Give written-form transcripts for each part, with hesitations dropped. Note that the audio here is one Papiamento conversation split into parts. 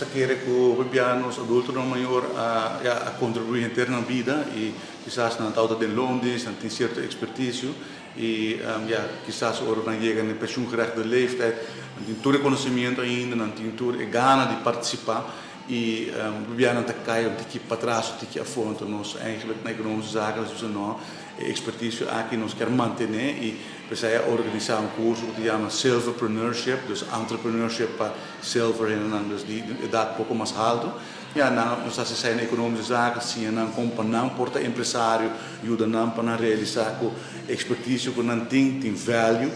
Nos ta kere ku hopi biaha nos adultonan mayor a ya a kontribuí henter nan bida i kisas nan tabata den loondienst, nan tin sierto ekspertisio i ya kisas ora nan yega na e pensioengerechtigde leeftijd nan tin tur e konosimiento ainda, nan tin tur e gana di partisipá i hopi biaha nan ta kai un tiki patras, un tiki afó. Anto nos eigenlijk na Economische Zaken nos bisa no, e ekspertisio aki nos kier mantené i p'esei a organisá un kurso ku ta yama Silverpreneurship, dus entrepreneurship pa Silver hendenan dus di edat poko mas haltu. Ya nan nos hasi esei na Economische Zaken, siña nan kon pa nan por ta empresario, yuda nan pa nan realisá ku e ekspertisio ku nan tin, tin value,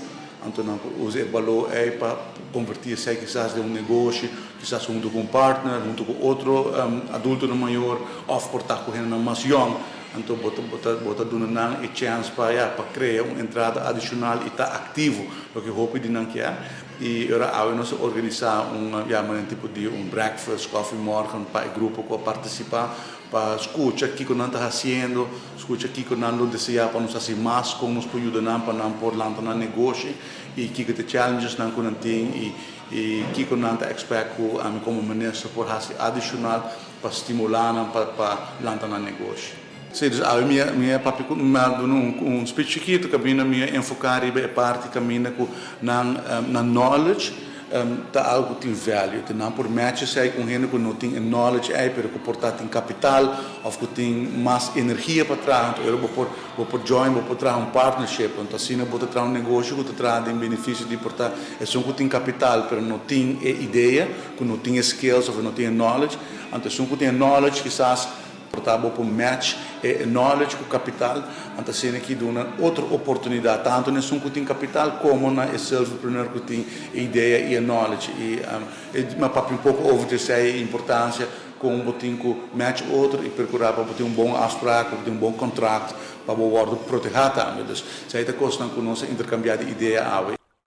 anto nan por usa e balor ei pa konvertí esei kisas den un negoshi, kisas huntu ku un partner, huntu ku otro adultonan mayor òf por ta ku hendenan mas yòn. Anto bo ta bo ta bo ta duna nan e chèns pa ya pa krea un entrada adishonal i ta aktivo, loke hopi di nan kier. I ora awe nos a organisá un yama den tipo di un breakfast, koffiemorgen pa e grupo ku a partisipá pa skucha kiko nan ta hasiendo, skucha kiko nan lo deseá pa nos hasi mas, kon nos por yuda nan pa nan por lanta nan negoshi i kiko ta e challengesnan ku nan tin i i kiko nan ta expect ku ami komo minister por hasi adishonal pa stimulá nan pa pa lanta nan negoshi. Sí, dus awe mi a mi a papia ku mi a duna un un speech chikitu kaminda mi a enfoká riba e parti kaminda ku nan nan knowledge ta algu ku tin value. Te nan por match esei ku un hende ku no tin e knowledge ei pero ku por ta tin kapital òf ku tin mas energia pa traha. Anto ora bo por bo por join bo por traha un partnership. Anto asina bo ta traha un negoshi ku ta traha den benefisio di por ta esun ku tin kapital pero no tin e idea, ku no tin e skills òf no tin e knowledge. Anto esun ku tin e knowledge kisas Por ta bo por match e knowledge ku kapital, anto asina ki duna otro oportunidat tantu na esun ku tin kapital komo na e selfpreneur ku tin e idea i e knowledge. I e mi a papia un poko over di esei, e importansia kon bo tin ku match otro i perkurá pa bo tin un bon afsprak, pa bo tin un bon kontrakt pa bo wòrdu protehá tambe. Dus esei ta kosnan ku nos a interkambiá di idea awe.